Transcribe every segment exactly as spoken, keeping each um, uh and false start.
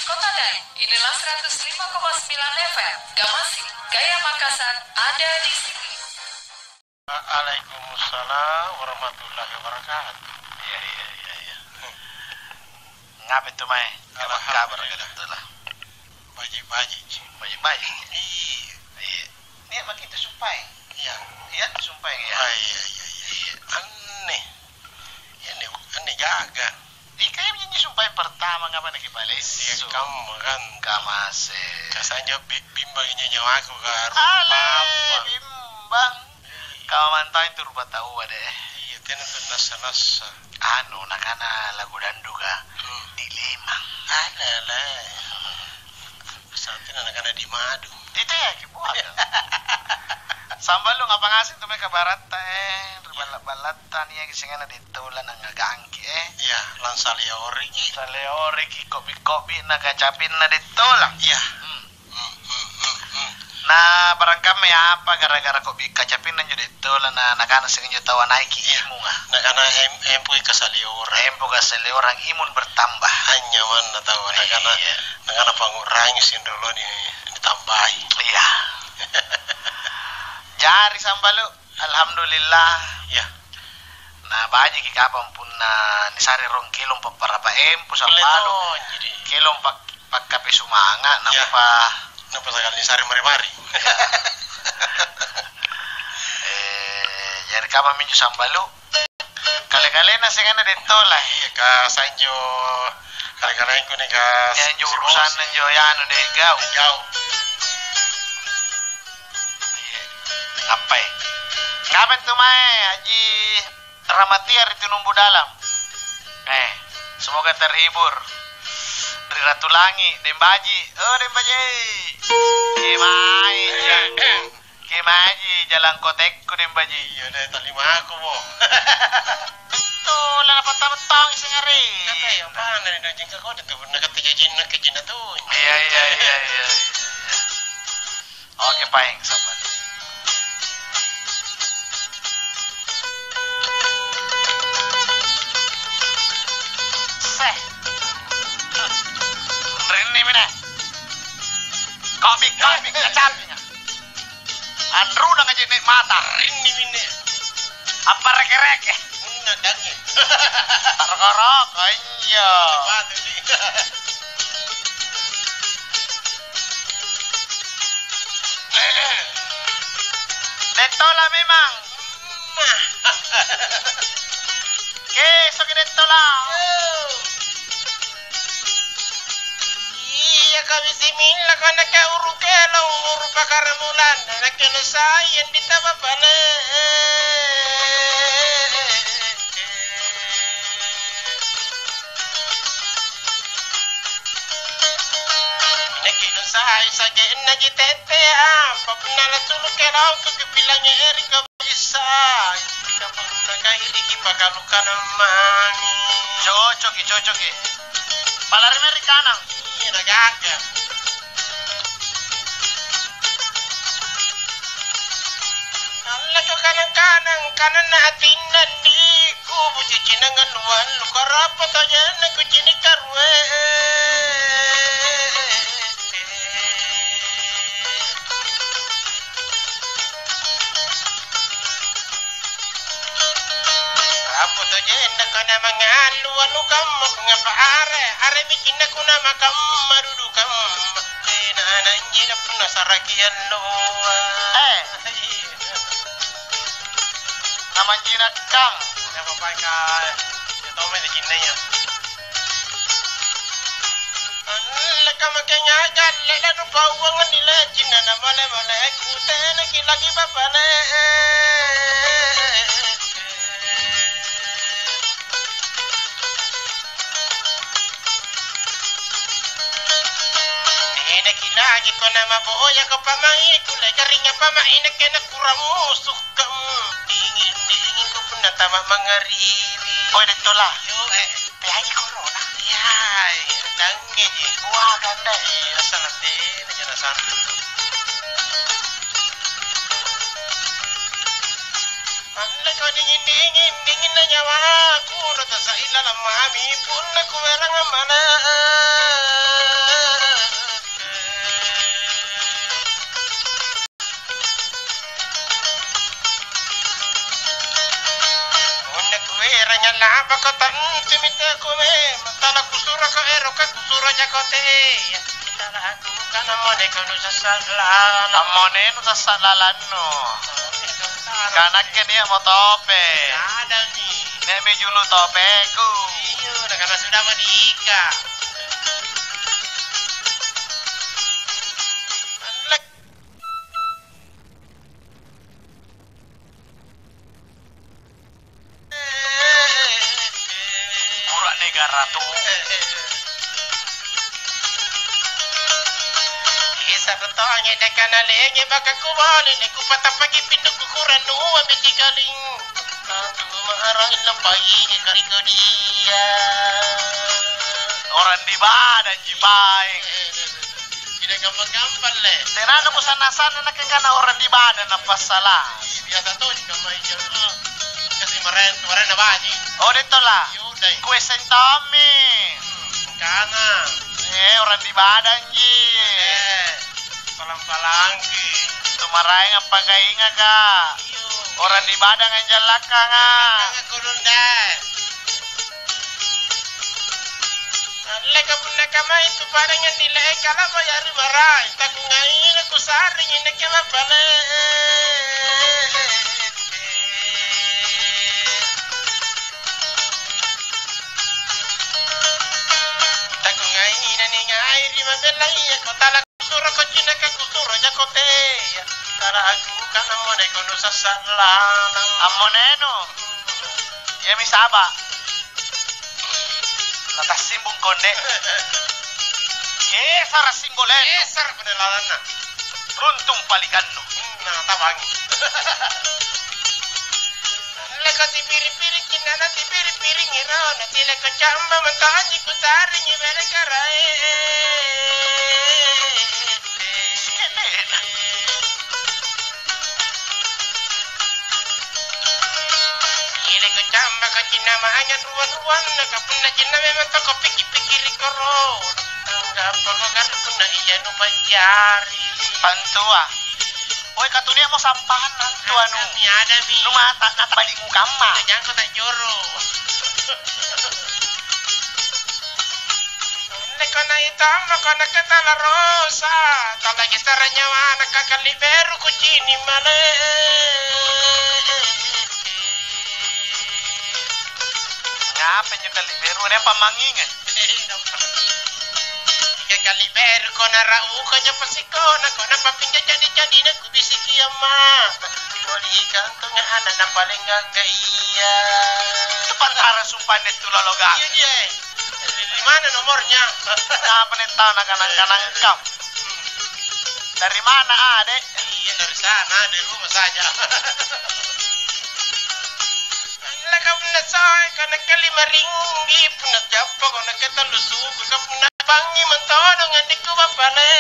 Kota Daeng, inilah seratus lima koma sembilan F M, Gamasi, Gaya Makassar, ada di sini. Waalaikumsalam warahmatullahi wabarakatuh. Iya, iya, iya, iya. Ngapain tuh, Mae? Kabar-kabar Alhamdulillah. Gitu lah. Baji-baji. Baji-baji. Iya. Iya. Nia' maki' tu sumpaeng. Iya. Iya, sumpaeng, iya. Ah, iya, iya, iya, iya. Anne. Iya, anne, anne gaga. Ih, kayaknya ini sumpaeng pertama ngapa nakipalessu. Iya, kamma kan. Kamase. Kasanjo bi-, bimbang injo nyawaku ka rupa apa. Ale, bimbang. Iya. Kamma mantang itu rupa taua deh. Iya, tena tu nassa-nassa. Anu, nakana lagu danduka, hmm, di Lemang. Ada lah. Santri nakana di madu. Itu ya, kibuat. Sambalu ngapa ngaseng tu mae kabaratta, eh? Ri balla'-ballatta nia' sengana dettola nangagangki, eh? Iya, langsaleoriki. Saleoriki, kopi-kopi na kacapinna dettola. Iya. Hmm. Hmm, hmm, hmm, hmm. Na barangkammai apa gara-gara kopi kacapinna anjo dettola na, nakana seng anjo taua naiki imunga. Nakana em-, empoki kasaleorang. Empo kasaleorang imun bertambah. Anjo manna taua nakana, iya, nakana pangurangi sinroloni ditambahi. Iya. Jari Sambalu, alhamdulillah. Iya. Na bajiki kapang punna nisare rong kelong papparapa empo Sambalu. Boleh tonji, di. Kelong pak-, pakkape sumanga', iya, nampa. Nampa sagala nisare mari-mari. Eh, jari kamma minjo Sambalu. Kale-kalena sengana dettola. Iya, ka sanjo kale-kalengku nih, ka. Ya, injo urusanna injo, ya, anu deh, gau. Gau. Iya. Ngapai? Ngapai tu mae, Haji? Ramatia ri Tunumbu Dalam. Eh, semoga terhibur. Ri Ratu Langi, Dembaji. Oh, Dembaji. Kemae, ja-, kemae ji jalang kotekku, Dembaji. Iya, deh, talimaku, mo. Betul, lah, apa tahu tong sengari. Kata yang mana nih, dojeng kau itu, nak kata jajin, nak kejin itu. Iya, iya, iya, iya. Oke, paeng, sabar. Seh. Rinni mine. Kopi, kopi, kacapinga. Anrunanga je'ne' mata. Rinni mine. Apa reke-reke? Punna dange. Roko-roko, iya. Batu, di. Dettola memang. Kesoki Dettola. Iya, kami similla kana ka uru kelong, uru pakaramulanna, nakke nusai yang ditaba bale. Nakke nusai sagenna ji tette, apa punna lasulu kelong tu kipilangi eri kau. Isai, kapunna kairiki pakalukanang mami. Cocoki, cocoki. Palari mae ri kanang. Iya, na gaga. Alleko kanang-kanang, kananna atinna andiku, bucicinang allu-allu, karapo tajenna kucini' karue. Rapu tojenna kana mangallu anu kamma kungapa are, are bicinna kuna makamma dudu kamma. Tena nanjina punna saraki alloa. Eh. Namanjinakkang. Apa pakai? Ya tau mai dicinna ya. Alleka maki ngajalle lanupauanganni lecinna namale-maleku, tenaki lagi papale. Tenaki lagi ko namaboya ko pamaiku, lekaringa pamai nakke nakurang musuh. Dinging-dingingko punna tama mangaribi. Oi, Dettola. Yo, eh. Teaji corona. Yai, dangeji. Wah, gandai. Iya, salah tena jana santu. Andeko dinging-dinging, dinginna nyawaku, rata saila lamami, punna kuerang ammana. Kata entumi teko memang, tala kusuroko eroka kusuro jako teai. Tala kukana moneko nusassa lalang. Ammonenu sassa lalannu. Kanakke nia'mo tope. Adami. Nia'mi julu topeku. Iyo, nakana sudah madika. Pura negara tu. Isa betongi dekana lenge baka kuboli, kupatappaki pindu kukurang nua biji kaling. Tatu marang lampai kari kodia. Orang di badan jipaeng. Tidak gampang-gampang, Le. Tenana kusanna-sanna nakke kana orang di badan napassala. Ih, biasa tonji kamma ija. Kasi maraeng, maraeng nabaji. Oh, detto la. Yo, dai. Kue sentommi. Hmm, kana. Eh, orang di badan ji. Eh, palang-palangki. Tu maraeng appakaingaka. Iyo. Orang di badan anjallakkanga. Anjallakkanga kodong, dai. Alleka punna kamai tu padang annile'e kala'baya ri maraeng, takungaina kusa'ring inakke mapale. Takungaina ningai ri mabellaya kotala. Kusuroko cinaka kusuro jako tea, taraku kana moneko nusassa lalang. Ammonenu, iami saba. Natassimbung konde. Gesara simbolenu. Gesara pada lalanna. Runtung palikannu. Hmm, natabangi. Leko tipiri-piri, cinnana tipiri-piringi rona, cileko camba mantoji kusaringi berekarae. Cileko camba kacinna manya ruan-ruanna, kapunna cinna memang toko piki-pikiri korona. Anggapako kan punna iya nupajari. Pantua. Oi, katunia'mo sampahanna antu anu. Adami, adami. Nu mata, nata bali mukamma. Jangko tajjoro. Leko naitamma ko nakke tala rosa, tala gisara nyawana kakalli beru kucini male. Ngapa njo kalli beru? Ada pammanginga. Ika kaliberu ko narauko njo pasikona ko napapinjo jadi-jadina kubisiki amma. Kodi ikang tonga ana napalenggang ga iya. Tepantara sumpah anne tu lologa. Iya, iya. Di mana nomornya? Apa nih tahu nakanang-kanang kam? Dari mana, Ade? Iya, dari sana, dari rumah saja. Laka punna soe, kana kalima ringgi, punna cappa, kana katallu suku, ka punna bangngi mentodong andikku bappale.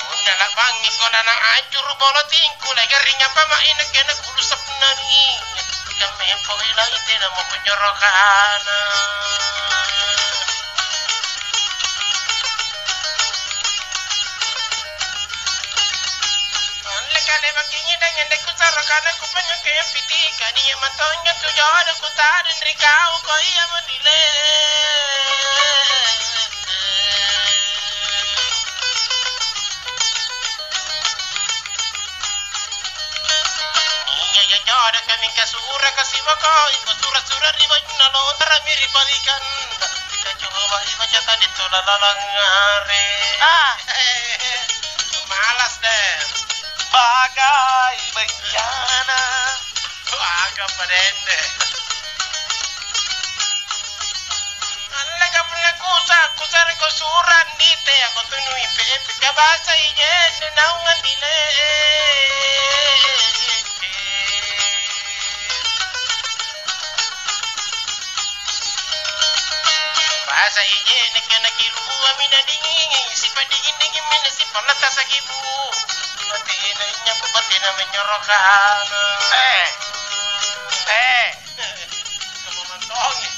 Punna labangngi kodana ajuru bolotingku, lagarring apa mai nakke nakulu sapnani. Kammempo ilai tena moko jorokana. Alle kale makingi dengan deku sarokana kupanyongke pitika, nia matonyo tu jodo kutadeng ri kau ko iya manile. Iya, iya, jodoka mingka suraka siboko, iko sura-sura ri bainna lotara mi ri palikan. Ika coba ibaca tadi tu lalang are. Ah. Malas deh. Bagai bencana. Baga padende. Alleka punna kusa, kusareko surang di teako tunui pepe kabasa ijenne naung andile. Basa ijenne kena kiruami nadingingi, sipadingin-dingin mene sipalatasaki bu. Batena inyaku batena menyorokana. Eh, eh. Kamma mantongi.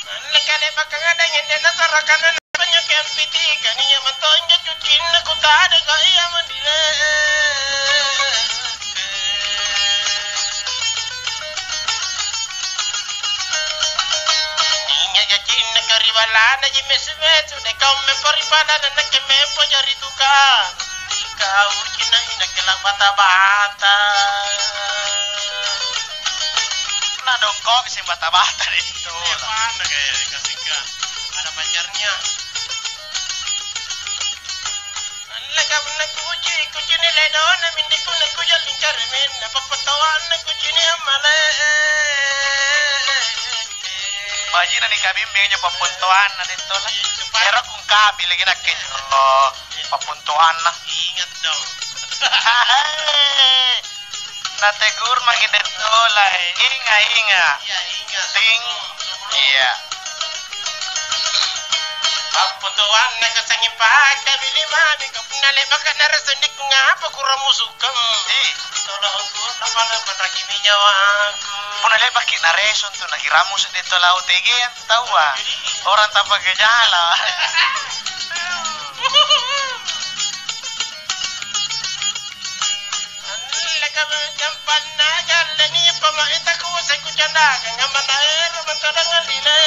Alleka Le'baka ngadang ende nasaraka na panyoke ampitika, nia' mantonjo cucinna kutadeka ia mandile. Nia' jacinna kariwalana ji mesu-mesu, deka umme paripalana nakke mempo jari tukang. Ikau cina inakke la bata-bata. Nadongkoki seng bata-bata deh. Iya, panda kayak kasingka. Ada pacarnya. Alleka punna kuci, kucini ledona, mindi punna kujalling caremenna, pappatoanna kucini ammale. Bajina nikabimbing anjo pappottoanna, Dettola. Ero kungkapi lagi nakke. Oh, pappottoanna. Ingat dong. Nategur maki Dettola, eh. Inga, inga. Iya, ingat. Ting. Iya. Pappottoanna kasangi pakabili mami, ka punna le'baka narasu nikungapa kuramusukang. Ih. Tolong kurang pada pada kimi nyawaku. Punna le'baki nareso tu nakiramu sedde tau lao tegeang taua. Orang tanpa gejala. Alleka jampanna jalle ni pamaita kusai kucandakang ammana ero mantodong lile.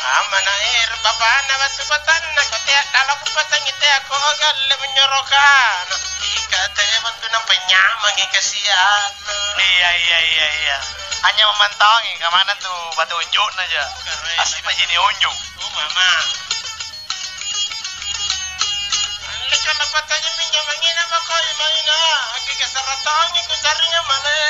Ammana ero bapana battu patanna, ko tea dalaku patangi teako galle menyorokana. Ika te battu nampa nyamangi kasianna. Iya, iya, iya, iya. Hanya memantangi kamana tu batu unjukna ja. Bukan, Rey. Asli majini unjuk. Oh, mama. Alleka lapatanya minjo mangina mako imaina, aki kasaratangi kusarringa male.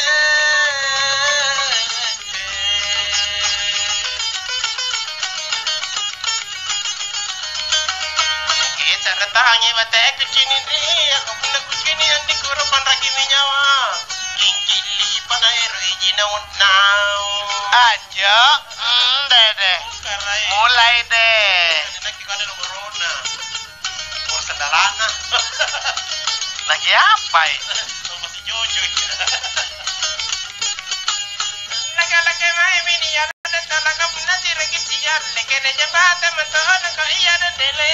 Iki saratangi mate kucini ri, aku punna kucini andi kuro panraki minyawa. Kincilli pada ero iji naung naung. Aja, mm, dede. Bukan, Rey. Mulai deh. Nanti kau ada nomorona. Nomor sandalana. Lagi apa, eh? Oh, masih jujur. Laka-laka mai mini ya, talaka punna siraki sialle, kene jambata matono ko iya dan dele.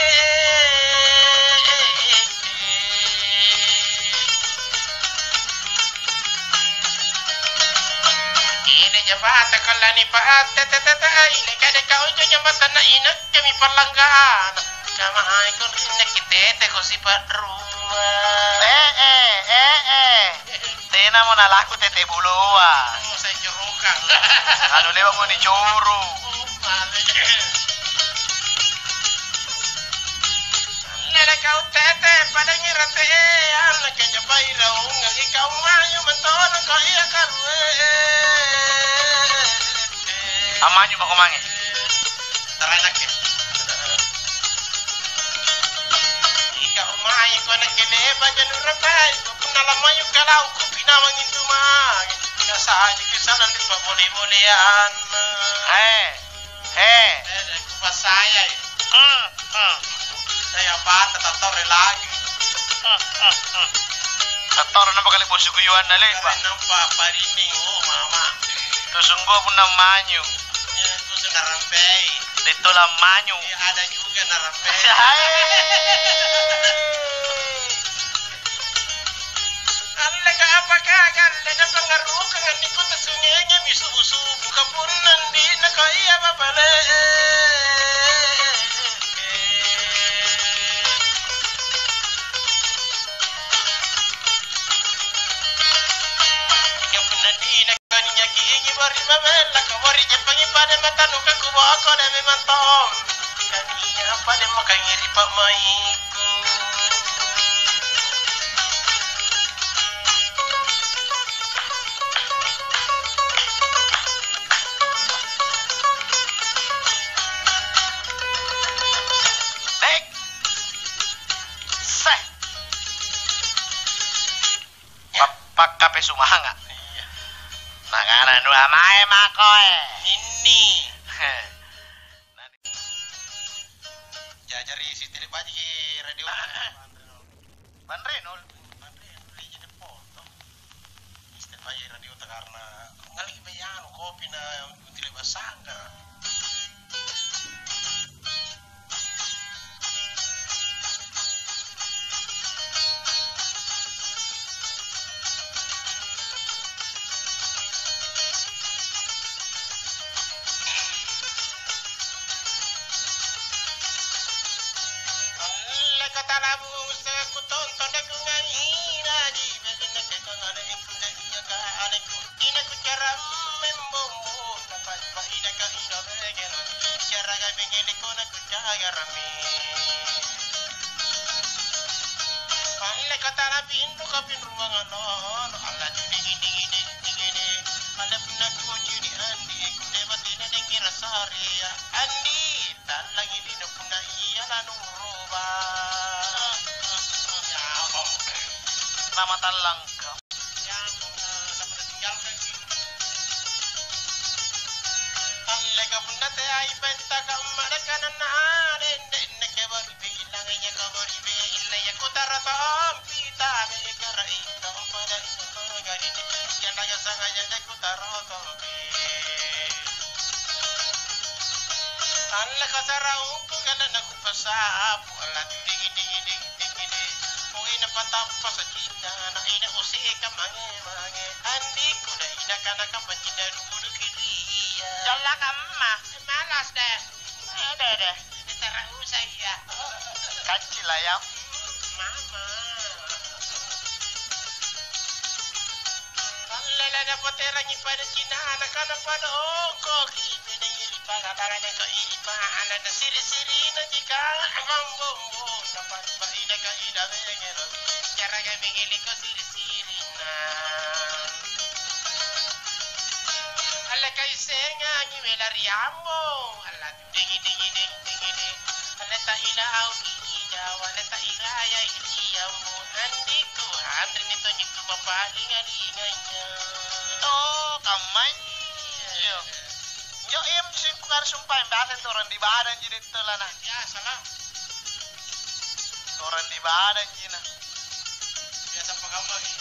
Ini jambata kallani pa atte tete ai, kade kau jo jambata na ina. Kami pallanggana, kamai ko rinna kitete ko sipa'rua. Eh, eh, eh, eh. Tenamo nalaku tete buloa. Oh, saya jorokang. Anu lewamo nicuru. Oh, male. Lele kau tete, padangi rate, eh, anak kejapai raungang, ikau mayu mentoro ko iya karue. Amanyu mako mange. Tarainakke. Ika umai ko nakke le'ba janurang baik, ko punna lamayu kalau ko pinawang intu mange. Biasa aja ke sana di pabole-bolean. Eh, eh. Eh, kupassayai. Hmm, hmm. Saya apa, tetap tahu lagi. Hmm, hmm, hmm. Kattoro nampa kale bosi kuyuanna le'ba. Nampa parinding, oh, mama. Tu sungguh punna manyu. Iya, itu sudah rampei. Dittola manyu. Iya, ada juga narampei. Hai. Alleka apakah galle napangarukang anne kota sungengemi subu-subu kapunna andi'na kau iya babale. Ika punna dina kaninya gigi bari mabella, kawari jeppangi pada matanu kakuboko deh memang tom. Kania pada makangiri pa'maiku. Dek. Seh. Pa-, pakkape sumanga'. Iya. Nakana dua mae mako, eh. Inni. Jajari si tele bajiki radio. Banrenol. Banrenol. Karena ngalli bai anu, kopi na tuli basanga. Alleka talabung sekutonton dekungai naji, beginna kekang ane ikung de iya ka aneku. Ina kucara membombo, dapat ba ina ka ina begera. Cara ga bengele kona kucara rame. Alleka talabindu kapinruang alolo, Allah tu digi digi digi digi. Ada punna kuci di andi, kunde batena dengira sare ya. Andi, tallangi lino punna iya lanuroba. Nama tallangka. Alleka punna teai penta kamma dekananna dende neke baribe illangaya kabaribe illaya kutara tompi tame karaika umpada injo gari jalaga sangaya de kutara tompi. Alleka saraungku kana naku Pasapu, allattu dinging, dinging, dinging, dinging, dinging. Poina patappa sacinna, na ina oseka mange, mange. Andikku na ina kana kapacinna duduki ri iya. Jalla kamma. Malas deh. Ada deh. Tara usah iya. Kancil ayam. Mama. Allele napoterangi pada cinana kana pada ongkoki. Bene iri pagabagane ko iri paana na siri-sirina jika ambo-ambo na pariba ina ka ina bengero. Jaraga bengeliko siri-sirina. Alle kaisengangi wela ri ambo. Alla Digi, digi, digi, digi, digi. Aleta ila au ija, waleta iraya ijiyammo. Andikku, anrinni tonji tu mapalinga-lingaya. Oh, kammai. Iya. Yo, iya musim kukara sumpaeng biasa torang di badanji deh tolana. Biasa lah. Torang di badanji na. Biasa pakamma ki.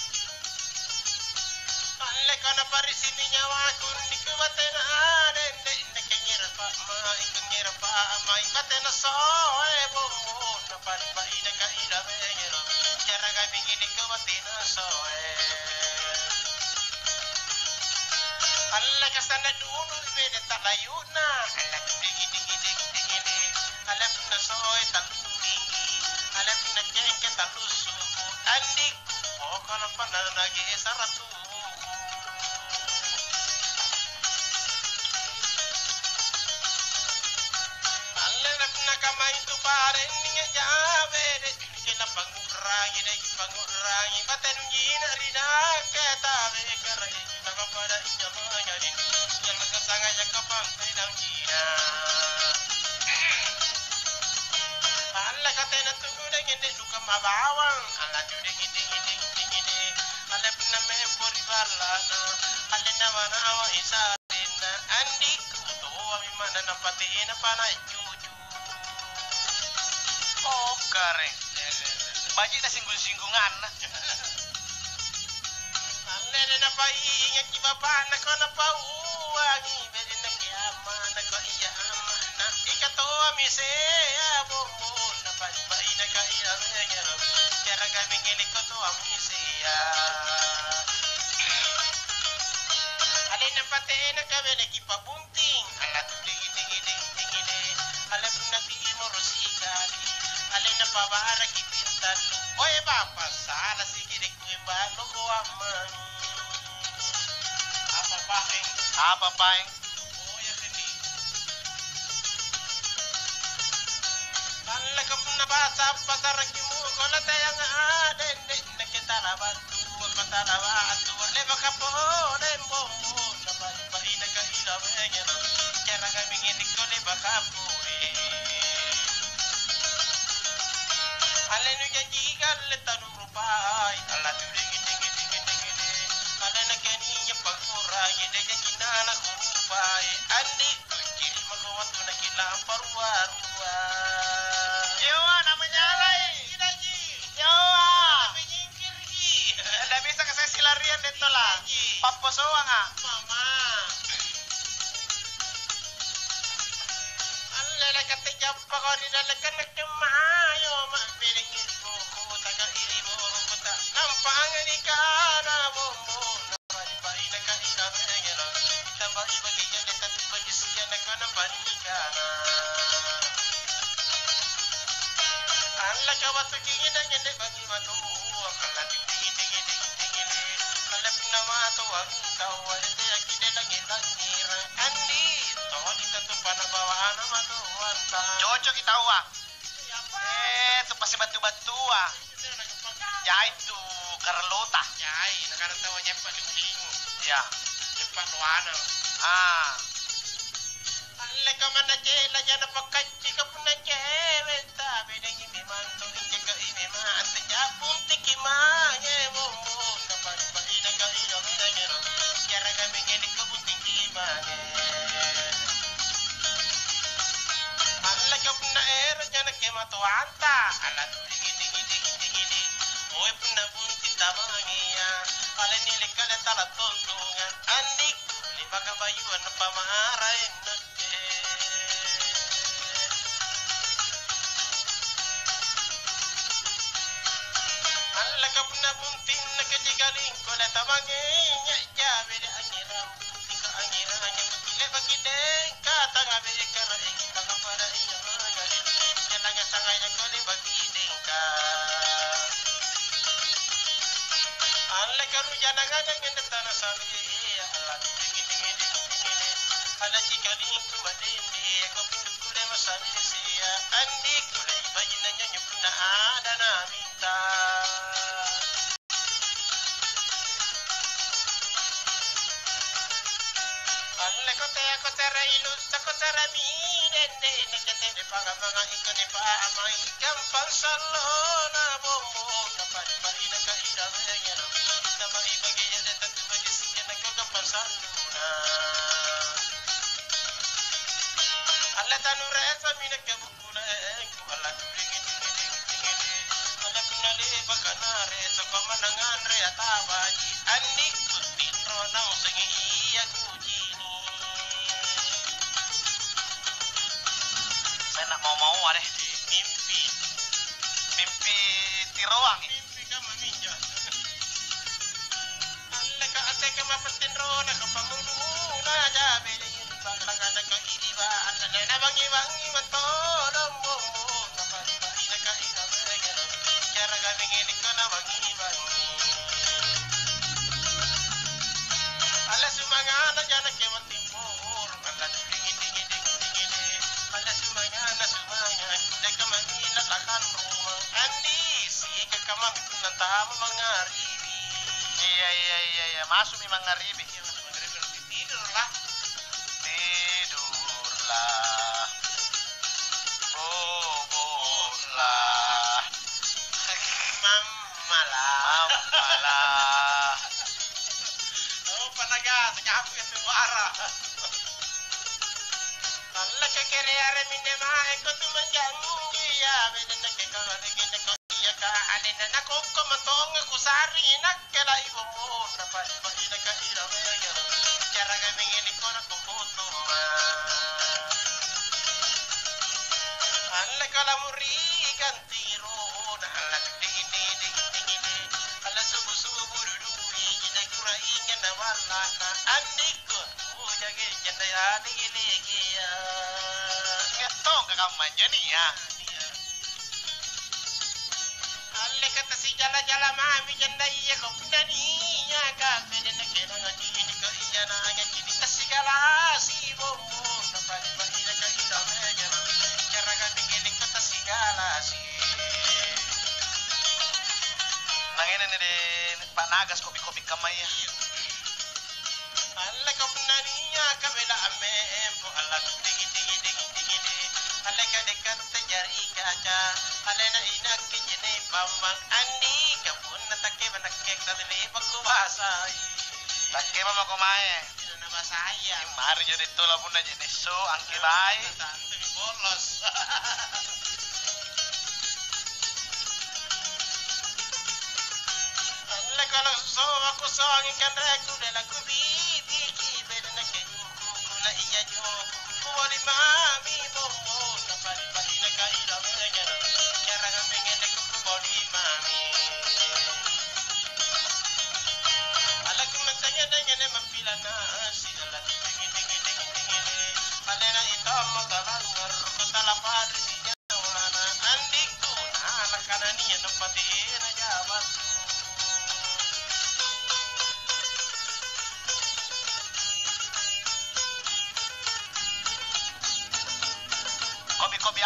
Alleka naparisimi nyawaku, niku batena adende, neke nyerapa mai, ku nyerapa mai, batena soe bombo, napariba ina ka ina bengero, jaraga bingi niku batena soe. Alleka sana dulu bede talayuna, alleka digi, digi, digi, digi, digi, alleka soe talu digi, alleka cengke talu suku, andi Pokokna pada nagesara tu. Alle nakamai tu parenninga jabe de, kena pangurangi de, pangurangi patenjina ri nakke tabe karai. Nakapada injo mangari, yang sangaya kapang pedang Cina. Alla katena tunggu deng ende duka mabawang. Alla tu deng ende, ende, ende, ende. Alla punna mempo ri ballana. Alla nawa-nawa isarenna. Andikku toami mana napatena pana juju. Oh, kare. Baji'na singgung-singgunganna. Allele napaingaki bapa'na ko napauangi, berenna ke amma'na ko iya amma'na. Ika toami sea bombonna, pari-parina ka iya mengero. Cara kami ngeliko toami sea. Alena patena ka beneki pabung Ting, ala tu digi, digi, digi, digi, digi. Ala punna timoro sikali. Alena pabaraki pintallu. Oe bapa, sala sikidi kue balo ko ammami. Apa paeng? Apa paeng? Oya keni. Allaka punna pasappa saraki muko na tayang adende neke tala battua ko tala battua lebaka pole bombo na pari-parina ka ila wengero cara kami ngenikko lebaka pole. Alenu janji galle tanu rupai, alla tu dege, dege, dege, dege, de. Alena kenia pakurangi, de janjina nakurupai. Andi, kucili mako wattu nakilampa rua-rua. Nyawa namanyalai. Inaji. Nyawa. Menyingkirji. Nda bisa kasai silarian deh tola. Inaji. Pappu Pasoanga. Mama. Alle lakatte jappako ri dallekang nakke mayo ma'belengi ri boko taka iri boko ta. Nampa angeli kana bombo. Nampa ina ka ina bengela. Tampa iba kejele tapi bagi sia nakana panikana. Allaka battu kingidang nyende bangi matoa, alla tinggili, tinggili, tinggili, alla punna matoa mintau, alle teaki de langi-langirang. Andi, toli tatu pana bawana matoanta. Cocoki taua. Eh, tu pasi battu-battua. Jai tu karellota. Jai, nakana taua jeppa lingu-lingu. Iya. Jeppa loana. Ah. Alleka manna cela jana pakkaccika punna cewek tabedangi memang tu injaka i memang ante japuntiki mange bombo naparipa inaka ina bedangero jaraka mengeni kabuntingki mange. Alleka punna ero jana kematoanta ala tu digi digi digi digi di oe punna bunting tamangia ale nilekale tala tontonga annikku lepaka bayuan napamaraeng. Allaka punna buntinna kajigalingko na tabange nya jabe de angirang buntinga angirang nya mutile bagi deng katanga be karaeng baka pada iya magari jalanga sangaya kode bagi dengka. Allaka rujana ngadeng tana sabi iya Allah. Ala sikalingku madende, ko pintu kule masalisia, andi kule bajinna nyonyo punna ada naminta. Alle kotea kotara ilussa kotara mi dende, nekete de panga-panga iko de pa amai gampang sallona bombo, kapali-pali na kaida bayangero, na bai bage ya de tatu bage sija na ko gampang sallo. Alla tanuresa minakka bukkulengku, alla turingi tingi tingi tingi. Alla punna le'baka naresa pamanang anre atabaji, annikku tinro naung sengi iya kucini. Saya nak mau-mau deh. Mimpi. Mimpi tiroang. Kamma minjo. Alleka atteka mapattinrona kapammuluna jabe ri ballakataka idi ba allena bangi-bangi mattodong bombo kapari-parina kaina berengero jaraga mengelikka na bangi-bangi. Alla sumangana janake mattimporo. Alla dinging, dinging, dinging, dinging. Alla sumangana, sumanga. Deka mangila lakang rumah. Andi, siaka kamami punna tama mangaribi. Iya, iya, iya, iya. Masukmi mangaribi. Iya, masuk mangaribi, berarti tidurlah. Tidurlah. Bobolah. Mam- Mala. Mala. Oh, panaga, sanyapu itu suara. Allaka kereare minne mae ko tu manjangi ya, bedanna ke ko degene ko iya ka alena na kokko matonga kusari nakke la ibu mo na pa pa ina ka ira mega. Cara ga mengeni kono ko foto ma. Allaka la murikan Tirona, alla ding, ding, ding, ding, ding. Alla subu-subu dudui, jidakura inganna ballaka. Andikko, ujage janda ya lege-legea. Ingat tong ka kamma anjo nia. Iya. Alle kata sijala-jala mami janda iya ko punna nia ka, bede na kenanga cini ko iya na anga cini tasigala si bombo. Nangene ni de Pak Nagas kopi-kopi kammaya. Alle kapunna nia kabela ammempo, alla tu digi, digi, digi, digi, digi. Alle kadekante jari kaca, alle na inakke jene bambang andi kapunna takke manakke tadele pakku basai. Takke mama ko mae. Mari jari tola punna je'ne' so angkebai. Tantumi bolos. Alle kalau so aku soangi kanreku de laku bi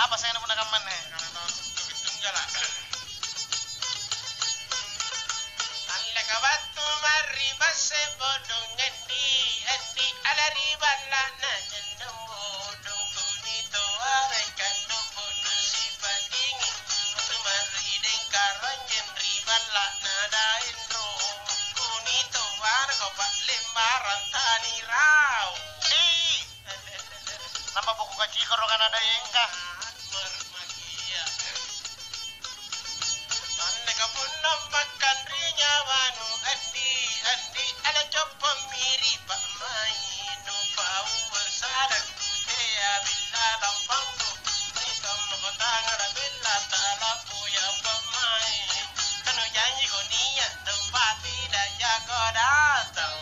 Apa seng punna kammanne? Karena tau tuttuki tunggala'. Alleka battu marri basse bodong endi, endi ala ri balla'na jennong bodong kuni toareka dong bodong sipatingi. Battu marri deng karanjeng ri balla'na daeng rong kuni toareka pa'lembarang tani rau. Ih! Nampa buku kacikoro kana daengka. Anneka punna makkanri nyawanu andi, andi, ada coppammi ri pa'mai, nu pau sadakku tea billa lampangku, ni kammako tangara bella talapuya pa'mai, kanu janjiko nia' tempati dajako datang.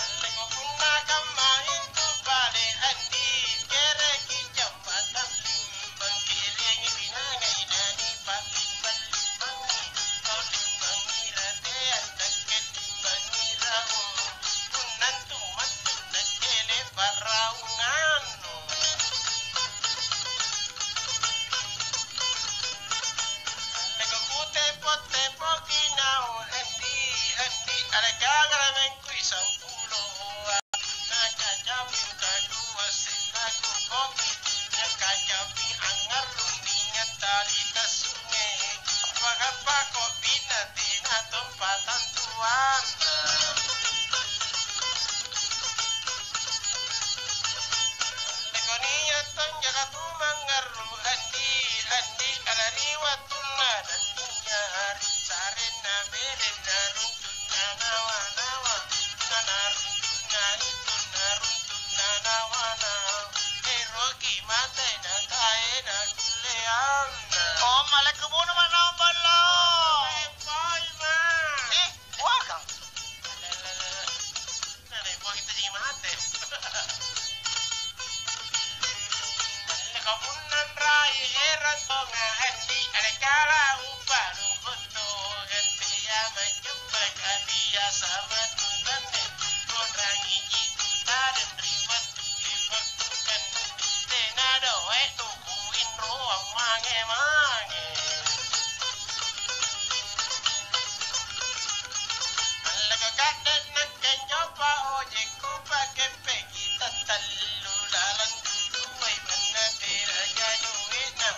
Alleko punna kamma intu pale andi, kereki jambatang limbang, kerengi pinangai nani pallimbang-limbangi, kau limbangi rateang nakke limbangi raung, punna antu mattu nakke le'ba' raungannu. Alleko kutepo-tepoki naung andi, andi, alekangara mengkui sampuloa. Nakacapi kadua silaku kopi, nakacapi angngarrung minyak tali tassunge. Pagappa kopi na tena tompa tantuanna. Leko nia' tonjaka tu mangngarru andi, andi, ala ri wattunna nannia ri sarenna belenna runtu'na nawa-nawa, na naruntu'na itu naruntu'na nawa-nawa, eroki mate na tae na kulleanna. Oh, malakku bunuh ma naung ballo. Eh, poi ma. Eh, buakang. Lele, lele. Nah, dai, buang itu jadi mate. Kamunnan rai erang tonga andi alekala uppa rukuttu gantia majjuppa kalia sama tutanne konrangi jitu tadeng ri wattu ri waktu kan tena doe' tu kuinroang mange-mange. Alleko kadde' nakke anjo pa ojekku pakeppeki tattallu lalang tutuai manna teraja doe'na.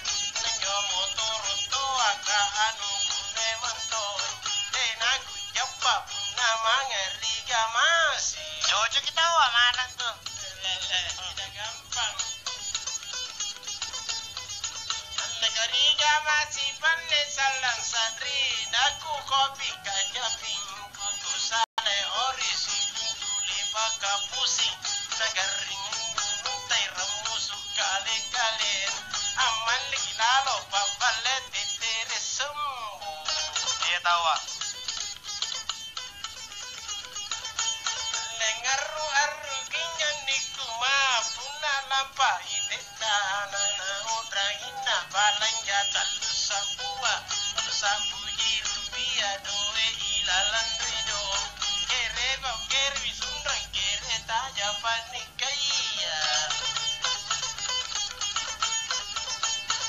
Anjo motoro' toaka anu kunai mantong. Tena kujappa punna mange ri Gamasi. Cocoki taua manang tu. Lele, tidak gampang. Allekariga masipanne sallang sa'ri, nakukopi kajaping kukusale ori sujung tuli pakapusing, nagarring gunung tai rammusu kale-kale, ammalliki lalo pabballe tettere sembu. Iya tawa. Lengarru-arruki nyannikkuma punna lampai tetta nana utrahinna balanja tallu sabua, tallu sabuji rupia doe ilalang ri do. Kere kau kere sunrang kere taja panikkaia.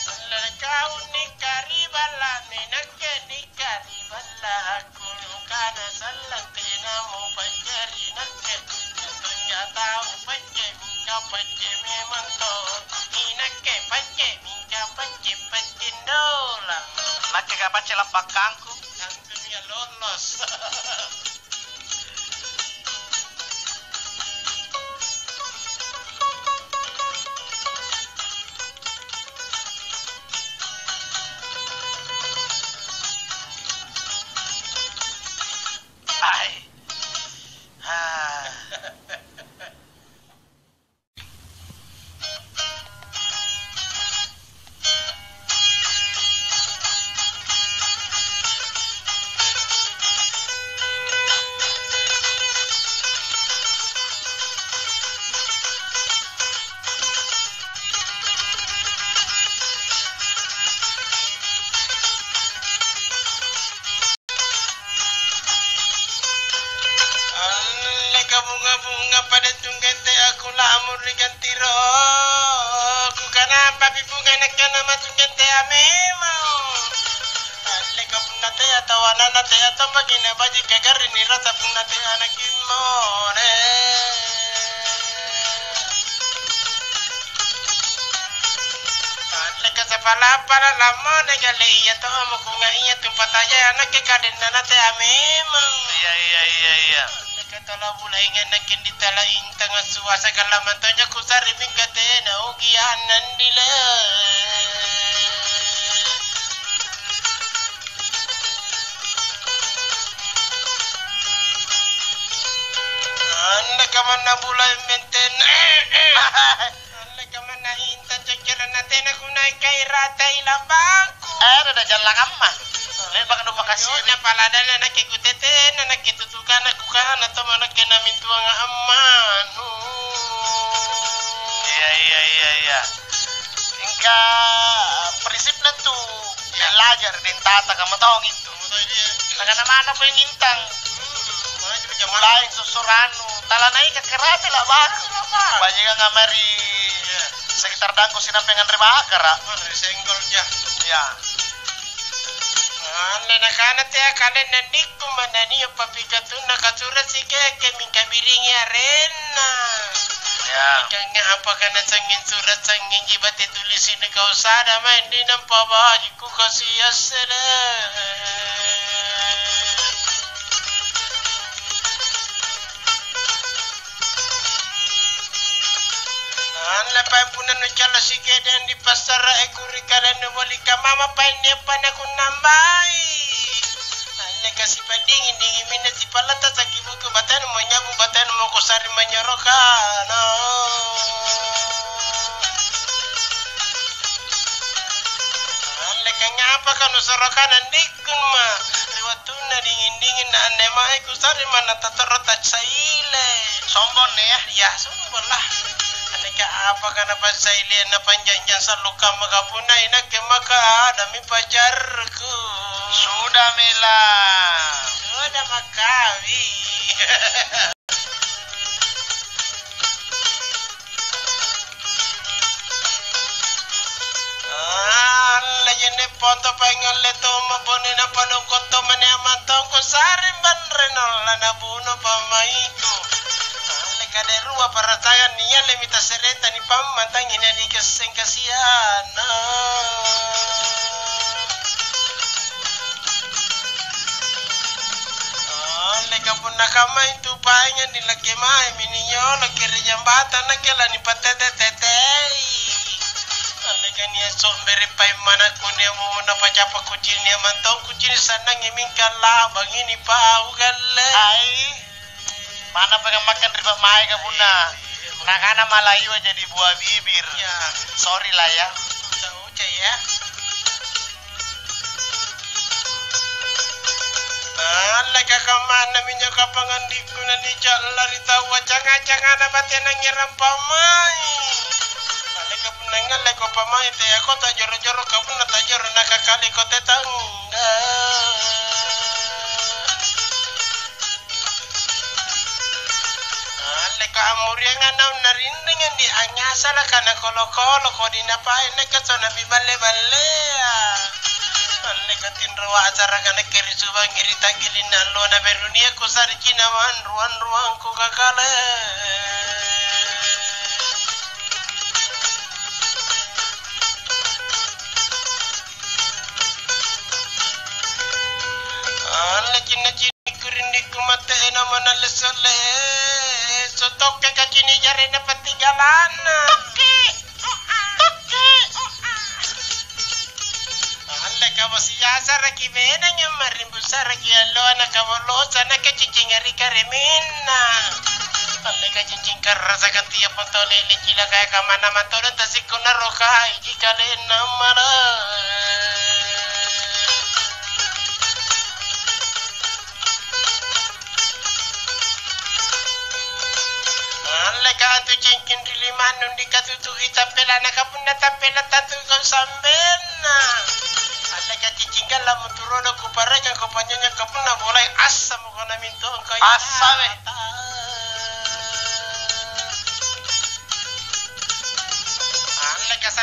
Sallang kau nikka ri balla'mi nakke nikka ri balla'ku. Nukana sallang tenamo pajjari nakke, tonja tau pacce mingka pacce memang to. Inakke pacce mingka pacce pacce dolang. Nakke ka pacce lappakangku. Tantumi ya lolos. Ai. Ah. Alle kabunga-bunga pada tungkete aku Lamuru ri gantiro, kukanampa pi bunga nakkana matu nyantea memang. Alleka punna tea tau anana tea tombaki nabaji kagarring nirasa punna tea nakimmone. Alleka sapala-pala lammone gale iya tomo kunga iya tu patajaya nakke kadenna natea memang. Iya, iya, iya, iya. Alleka tala bulainga nakke ditala intang assuasa kalamang tonja kusare mingka tena ugi annandile. Anne kamanna bulaeng menteng. Anne kamanna intang coccorona tena kunaikai ratai lambangku. Eh, ada jalang amma. Le'baka nu pakasiri. Napala dana nakke kutetena nakke tutukana kukana toma nakke namintuanga ammanu. Iya, iya, iya, iya. Mingka prinsipna tu belajar deng tata kamma tong itu. Nakana mana poeng intang. Mulai sussuranu, tala naika karate la baka. Bajingang amari sekitar dangko sinampe nganre bakara. Senggol ja. Ya. Anne nakana tea kalenna nikku manna nia' papikatunna katura sikeke mingka biringi arenna. Ya. Mingka ngapa kana sangnging sura' sangnging jibate tulisi nikau sada maeng di nampa baji' kukasi assele. Anne paeng punna nucalla sikede andi passara e kuri kalennu boli kamama paeng niappa nakunnambai. Anne kasi padinging-dinging minne sipallanta saki buku batenu manyabu batenu moko sari manyorokana. Anne kangapa kanusorokana andi? Kamma, ri wattunna dinging-dinging na anne mae kusare manna tatoro tassaile. Sombong nih ya? Ya, sombong lah. Aneka apaka napassaileang napanja'jang sallo kamma kapunna inakke maka adami pacarku. Sudah mela. Sudah makawi. Allaji anne ponto paingalle tommo bonena panongko tommane amantongko saring banreno lanabuno pammaiko. Alle kade rua paratangang niallemi tasserenta nipammantangi nanikesseng kasianna. Alleka punna kamma intu painga nilakke maemi ninyoloki ri jambatang nakke lanipattete-tetei. Alleka nia' sombere paing manakku nia' mumunna pacapa kucini' nia' mantong kucini' sannangi mingka labangi nipau galle. Ai. Mana pengen makan riba mae ka punna nakana malaiwa jadi buah bibir. Iya. Sorry lah ya. Uca-uca ya. Alleka kammanna minjo kapang andikku nanicalla ri taua canga-cangana batena ngerang pamai. Alleka punna ngalleko pamai teako tajoro-joro ka punna tajoro nakakaliko tetangga. Alleka ammurianga naung narinringang di angngasara kana kolo-kolo kodi napae nakke so napiballe-ballea. Alleka tinro acara kana keri subangi ri tanggilinna alloa naberunia kusariki namanruang-ruangku kakale. Alle cinna cinikku rindikku mate ena manalle solle. Sotokke kacini jarena pati galanna. Tokke. Tokke. Alle kamo siasaraki benang yang marimbu saraki alloa na kamo losa na kacicing ri karemenna. Alle kacicing karasa katia potole lecila kaya kamana matodong tasikko narokai. Ikalenna mala. Alleka antu cingking ri limannu dikatutu'i tampelana, kapunna tampela tantu kau sambenna. Alleka cicing gallamu turodo kuparekang kau panjanyang kapunna bolai assamu kau namintong kau. Assawe.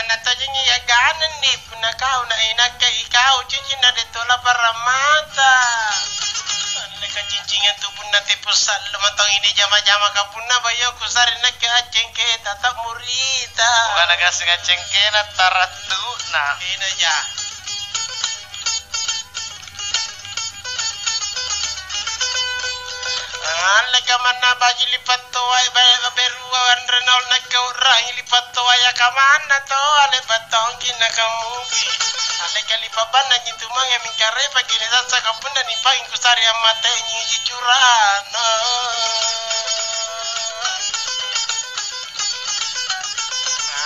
Natojeng ia gananni, punna kau na inakke ikau cincin na detto lapara mata. Alle kacincingang tu punna tepu sallo matong ini jama-jama ka punna bayo kusare nakke accengke tata murita. Bukan gassing accengkena tarattu'na. Inaja. Alleka manna baji lipattoai, bae-, berua anre naung nakke u'rangi lipattoaya kamanna to, ale pattongki nakamuki. Alleka lipa banna nyitu mange mingka repaki nisassa kapunna nipangi kusare ammatei nyiji curana.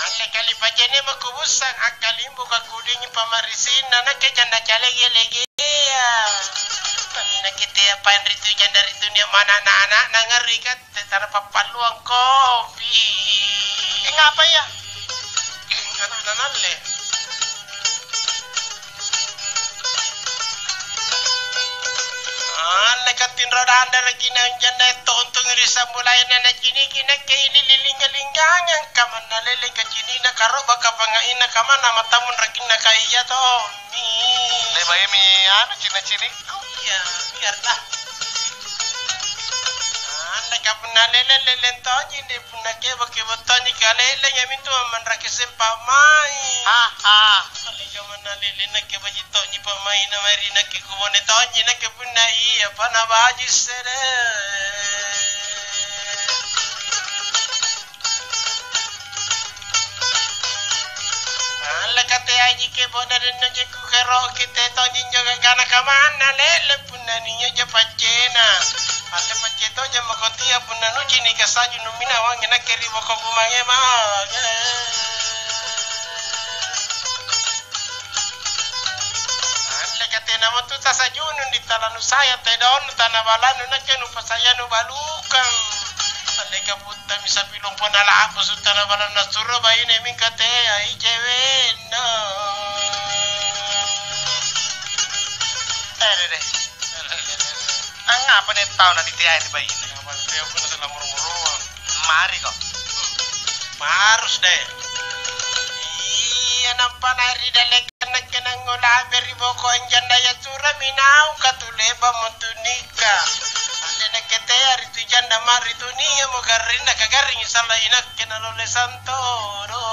Alleka lipa jene makubussang akkalimbu kakudingi pamarisinna nakke janda calege-legea. Nakke tea paeng ri tu janda ri dunia mana anak-anakna ngarri katte tana pappalluang kopi. Eh, ngapa iya? Anakna nalle. Alle katinro dandaraki na janda tontongi ri sambulayanna naciniki nakke ili lingga-linggangang kamanna lele kacinina karoba kapangaina kamana matamun rakinna kaiya tommi. Lebaimi anu cina-cinikku. Iya, biarlah. Anne kapunna lele leleng tonji deh. Punna kebo-kebo tonji kalellenga mintu ammanraki sempa mai. Ha, ha. Alle jamanna lele nakke baji tonji pamaina mae ri nakke kubone tonji nakke punna iya pa na baji sede. Alle kateaji kebo na denno jekku keroki te tonji njo gagana kamanna lele. Punna ninjo ja paccena, alle pacce toja mako tia punna nucini kasaju numinawangi nakke ri boko kumange mange. Alle katenamo tu tasajunung di tala nusaya tedong tana balanu nakke nupasaya nubalukang. Alle kaputtami sapi lompo nalaku sutana balanu nasuro baine mingka teai cewenna. Eh, dede. Angngapa nia' tau naniteai ri baine? Mari ko. Marus deh. Iya, nampa naik ri dallekang nakke nangngola ri boko anjanna ya surami naung katuleba mutunika. Alle nakke tea ri tu janda mari tu nia mo garrinna kagarringi sala inakke nalole santoro.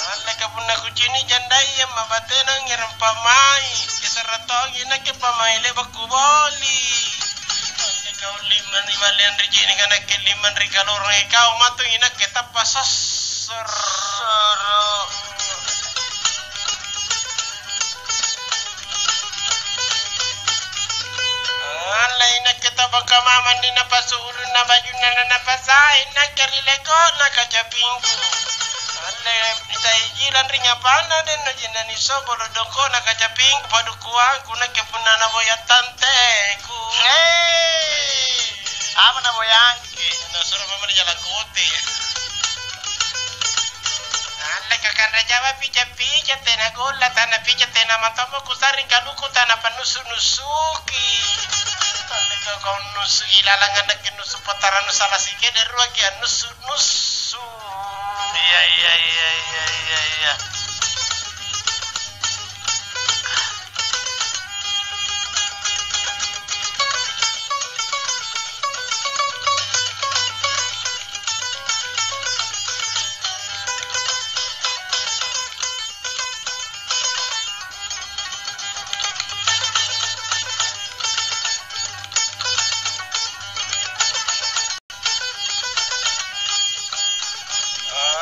Alleka punna kucini' jandaya, mabatena ngerang pa'mai', kisara' tongi nakke pa'mai' le'ba' kuboli'. Alleka kau limmang ri malleang ri je'neka nakke limmang ri kalorong, ikau matong inakke tappa sossoro'. Allei nakke tau bangka mamanni napassu ulunna bajunna na napasai nakke ri leko'na kacapingku. Alle nitaijilang ri nyapanna denno jinna nisobo' lodongko'na kacapingku padukkuangku nakke punna naboya' tanteku. Hei! Apa naboyangki? Nasuro memang jalan kote. Alleka kanre jawa pica-pica tena golla tana pica tena matommo kusa'ring kaluku tana pannusu-nusuki. Alleka kau nusu ilalang annakke nusu pataranu sala sikede ruaki annusu-nusu. Iya, iya, iya, iya, iya, iya.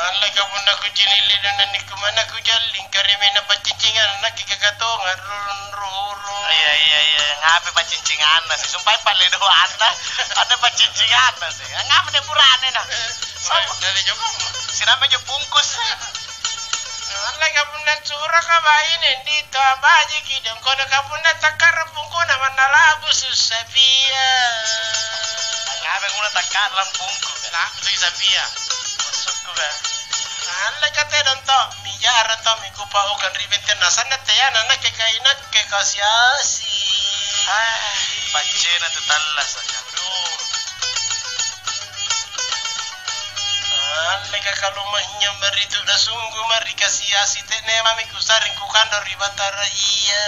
Alleka punna kucini' lino na nikkumana kujalling karimena paccincingang nakke kakatonga rurung-rurung. Iya, iya, iya, ngape paccincinganna sih? Sumpae palledoanna, ada paccincinganna sih. Ngape deh burane na? Dale jokong. Sinampe jo bungkus. Alleka punna suraka baine ndi to abajiki dongkono ka punna takkara pungkuna manna labu sussapia. Ngape guna takkara pungku? Labu sussapia. Maksudku kan. Alleka tedong to, mijara to mikupaukang ri benteng nasanna teana nakke kainakke kasiasi. Ah, paccena tu tallasaka. Aduh. Alleka kalumanynyang mari tu nasunggu mari kasi-asi te'ne mami kusarring kukandong ri Batara iya.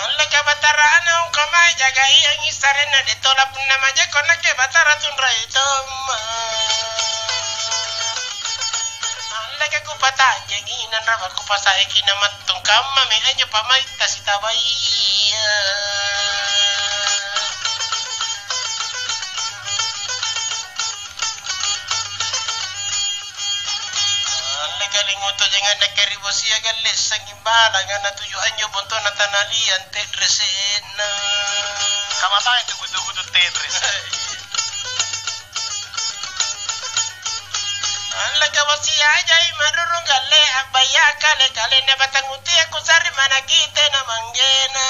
Alleka Batara anaung kamai jaga iangi sarenna de tola punna majeko nakke Batara tunrai tomma. Alleka kupatanjengi nanraba kupasaiki namat Tungkammami anjo pamaitta sitabaia. Alle kalinguto jangang nakke ri bosia galle sanging balanga natuju anjo bontona tanaliang te'rese'na. Kamasai tugu-tugu tu te'rese. Allaka bosia jai marurung galle abbaya kale-kalenna batang utia kusarri manaki tena manggena.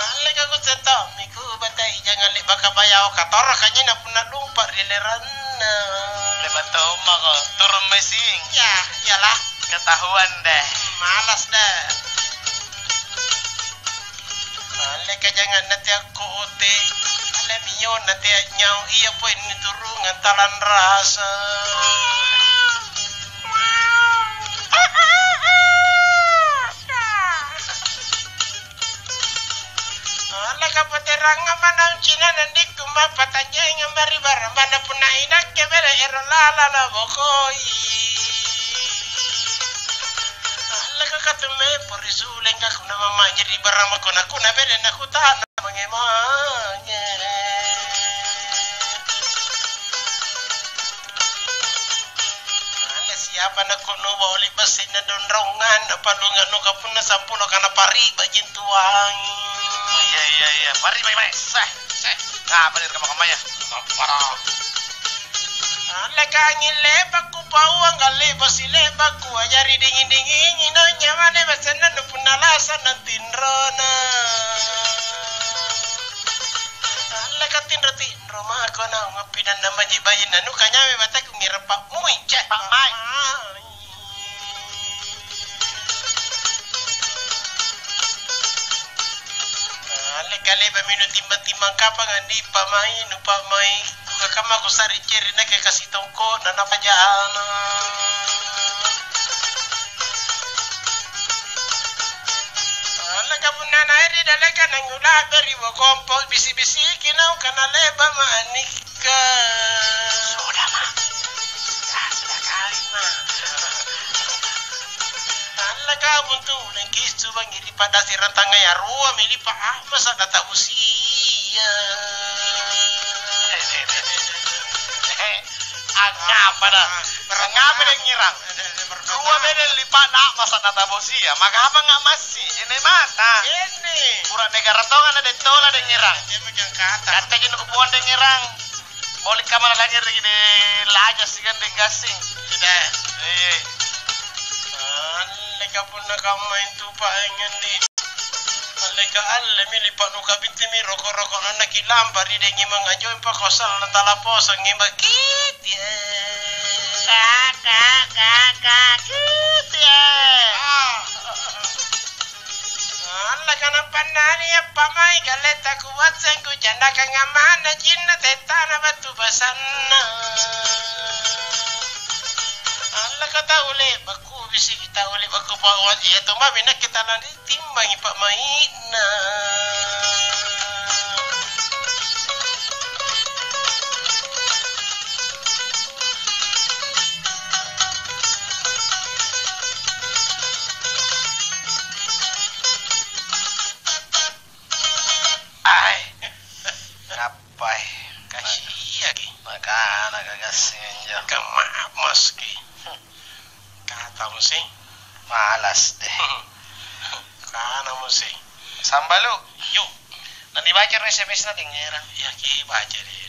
Allaka kusettommi kubatai jangang le'baka bayao katoro kanyina punna lumpa ri leranna. Le'ba tommako turun mesing. Ya, iyalah. Ketahuan deh. Malas deh. Alle kajanganna tea kote, alle minyona tea nyau, iya poeng niturungang talang rasa. Alle kapaterangang manang cina nandikku mappatanjengang mari barang mana punna inakke bere ero lala na bokoi. Alleka katumme pori suleng ka kuna mamaji ri barang makuna-kuna bede na kutana mange-mange. Alle siapa na kono boli basinna donrongan na palunga no kapunna sampulo kana pari bajin tuang. Iya, iya, iya, pari baik-baik. Seh, seh. Ngapa nih kamma-kammaya? Sampara. Alle kanging le'bakku pauang, le'ba' sile'bakku a'jari dinging-dingingi naung nyawana masenna punna lasa' nantinrona. Alle katinro-tinro mako naung appidanna maji-bajinna nukanyame bateku ngira pa'mui, ce'. Pa'mai. Alle kalebami nutimbang-timbang kapang andi' pa'mai, nupa'mai, kukakamma kusa'ring ceri' nakke kasi tongko'na napajana. Alle kapunna naeri daleka nangula'beri bokompo bisi-bisiki naung kana le'ba'ma' annikka. Sodama. Ah, sudah kawing, Ma. Allaka buntu lengki subangi ri padasirang tangngaya rua mi lipa' apa sadda tau sia. Angngapa na? Angngapa deng ngirang? Rua bede lipa'na apa sadda tau sia. Maka apa nggak masih? Ini mata. Ini. Pura negara tonga na dettola deng ngirang. Katte jenu kupuang deng ngirang. Boli kamma nalangngereki de laja siagang de gassing. Sudah. Iya. Alleka punna kamma intu paenganni. Alleka allemi lipa'nu kabittimi roko-roko nonna kilampa ri dengi mangajoeng pako sallang talaposang ngimbang kitie. Ka, ka, ka, ka, kitie. Ah. Allaka napannani appa'mai kalletta kuasseng kucannakang amma'na cinna tettana battu basanna. Allaka tau le'ba' kubisiki tau le'ba' kupauang, iya tomami nakke tala nitimbangi pa'mai'na. Ai, ngappai? Kasiaki. Makana kagassing anjo. Kamma maski. Katamu sih. Malas deh. Kanamu sih. Sambalu. Yuk. Nanibaca ro S M S-na dengngerang. Iya, kibaca deh.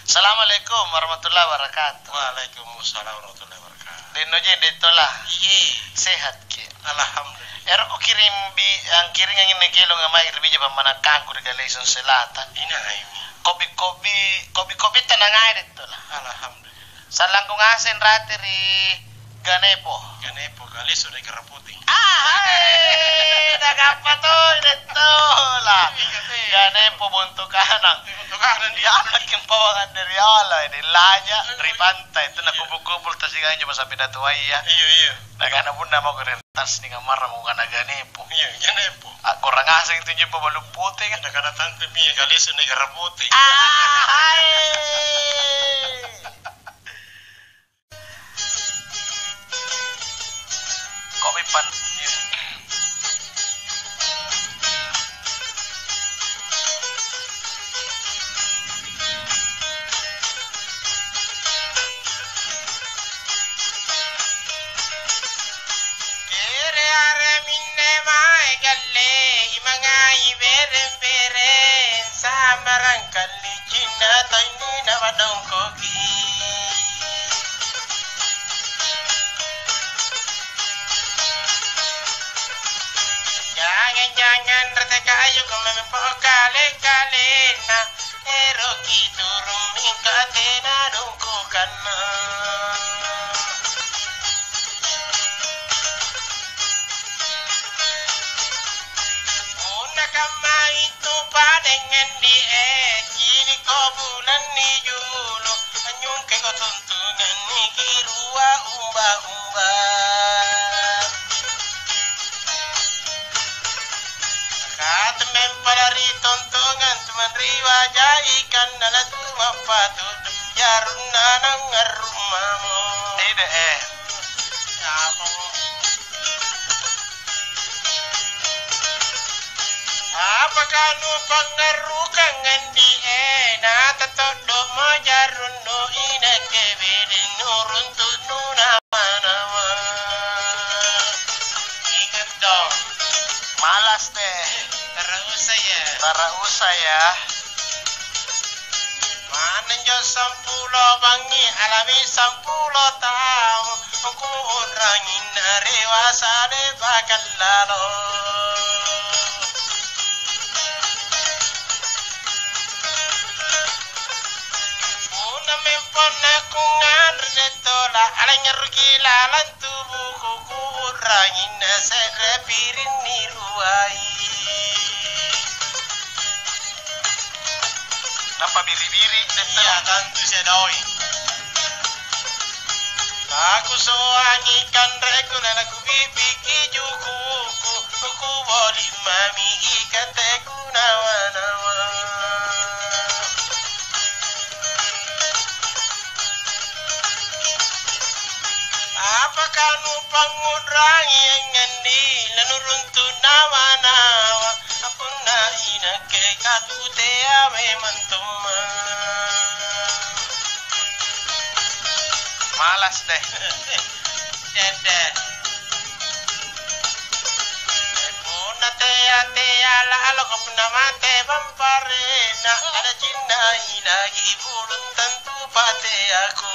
Assalamualaikum warahmatullahi wabarakatuh. Waalaikumsalam warahmatullahi wabarakatuh. Denno je dettola. Iye. Sehat ki. Alhamdulillah. Ero kirim bi angkiringangi nakelong mae ri bija pammanakangku ri Galesong Selatan. Inaimi. Kopi-kopi, kopi-kopi tenangai dettola. Alhamdulillah. Sallangku ngaseng rate ri Ganepo. Ganepo, kaleso ri karaputi. Ah, hai, nagappa toi detto lah. Iya, teh. Ganepo bonto kanang. Bonto kanang, iya. Iya, makin pawang dari ala, ini lanya, ri pantai, itu nakupu-kupu tasigang cuma sampai datuai ya. Iya, iya. Nakana punna mako ri atas nih, ngamara mako kana ganepo. Iya, ganepo. Ah, kurang asing itu jumpa balu putih kan. Ada kana tante mie, kaleso ri karaputi. Ah, hai. Kopi pan. Kere are minne mae galle, imangai bereng-bereng, sambarang kallicinna tau inni napadongkoki. Jangang-jangang rete kayu kumampo kale-kalenna, eroki turung mingka tena dongkokanna. Punna kamma itu padengngang di es, ciniko bulanni julu, anyungkeko tuntunganni kirua umba-umba. Katemmen pada ri tontongang tumang ri waja ikanna latu mappatudu jarunna nangngarru' mamo. Ide, eh. Apa? Apakah nupangngarrukang andi'e, natatoddo'mo jarunnu inakke bedeng nuruntu'nu nawa-nawa? Ingat dong. Malas deh. Tara usah ya. Tara usah ya. Manna injo sampulo bangngi, alami sampulo taung, kuu'rangi narewasa le'baka lalo. Punna mempo nakunganre tola, alangngarruki lalang tubuku, kuu'rangi nase're piring niruai. Nampa biri-biri, iya, tantu sedoi. Nakusoangi kanreku, nanakubibbiki jukuku, nukuboli mamiki kateku nawa-nawa. Apakah nupangngu'rangi angngandi, nanuruntu' nawa-nawa? Punna inakke katutea memang tomma. Malas deh. Dede. Punna tea-tea laloko punna mate bamparena, ada cinna ilagi bulung tantu pateako.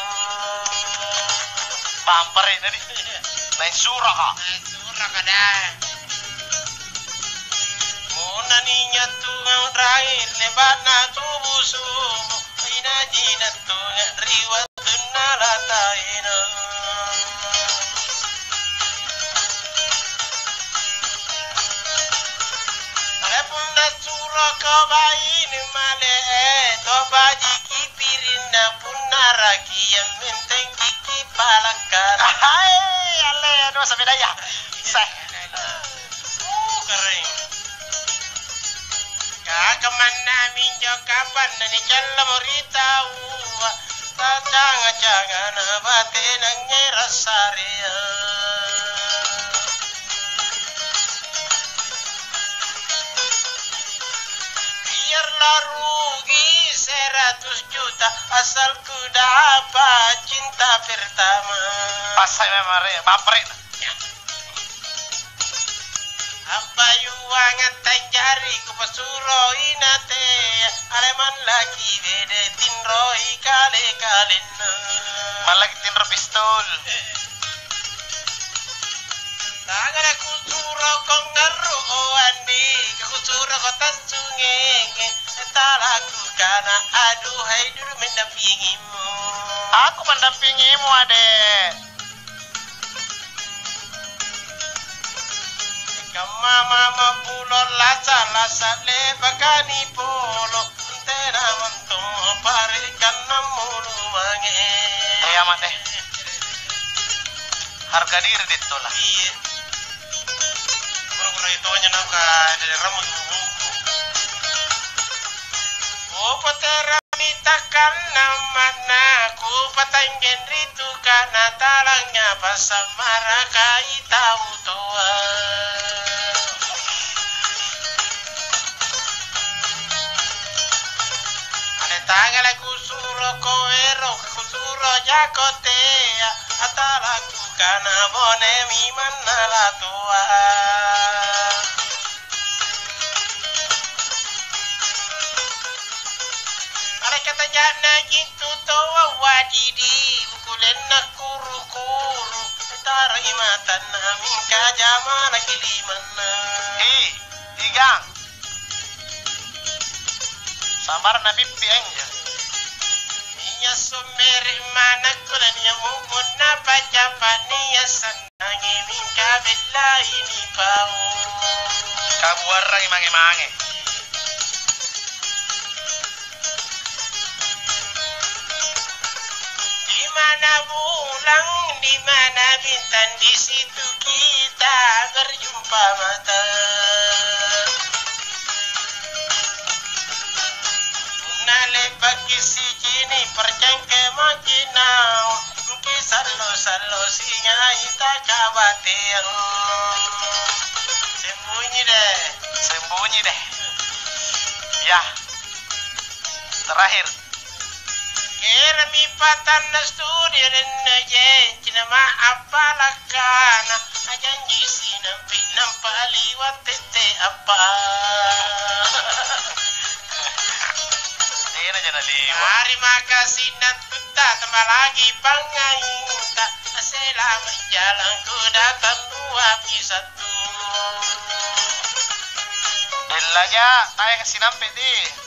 Bamparena di. Naeng suraka. Naeng suraka deh. Punna ninyattungang raeng le'ba'na tubu subu, inaji nattunga ri wattunna lataena. Punna suroko baine male'e, to bajiki pirinna punna rakiang menteng kiki palakkara. Hai, alle, aduh, sampai daya. Seh. Uh, karaeng. Kakamanna minjo kapanna nicallamo ri taua, tacanga-cangana batenangnge rassarea. Biarlah rugi seratus juta, asal ku dapat cinta pertama. Passai memang re, bampere. Abbayuang tanjari kupasuro inate, ale mallaki bede tinroi kale-kalenna. Mallaki tinro pistol. Tangala kusuro ko ngarru o andi, kusuro ko tassungenge, talaku kana aduhai dulu mendampingimu. Aku mendampingimu, Ade. Mama mabbulo lasa-lasa le'baka nipolo, tena montommo pare' kannang mulu mange. Eh, Ama' deh. Harga diri dittola. Iya. Guru-guru itu aja nauka dari rambut bubungku. Kupaterami takkannang manna, kupatanjeng ri tukana talangnya passammaraka i tau toa. Anne tangala kusuro ko ero, kusuro jako tea, atalaku kana bonemi manna latoa. Malaikat taja'na jintu toa wadidi, bukulenna kuru-kuru, tarai matanna mingka jamanaki limanna. Hi, tigang. Sabarna pippi anjo. Nia' sommere' manakko na nia' mu'munna pacapa nia' sannangi mingka bellaini pau. Kabuarrangi mange-mange. Di mana bulan, di mana bintang, di situ kita berjumpa mata. Punna le'baki sicini' parcangke maki naung, ki sallo-sallo singai takabateang. Sembunyi deh. Sembunyi deh. Ya. Terakhir. Erami patanna studio denna jencina ma appalakkana, ajanji sinampe' nampa liwa' tette appa. Tena jana liwa'. Tarima kasih Natutta, tambah lagi pangngainta, selama jalanku datang dua pisattu. Bellaja, tae sinampe' di.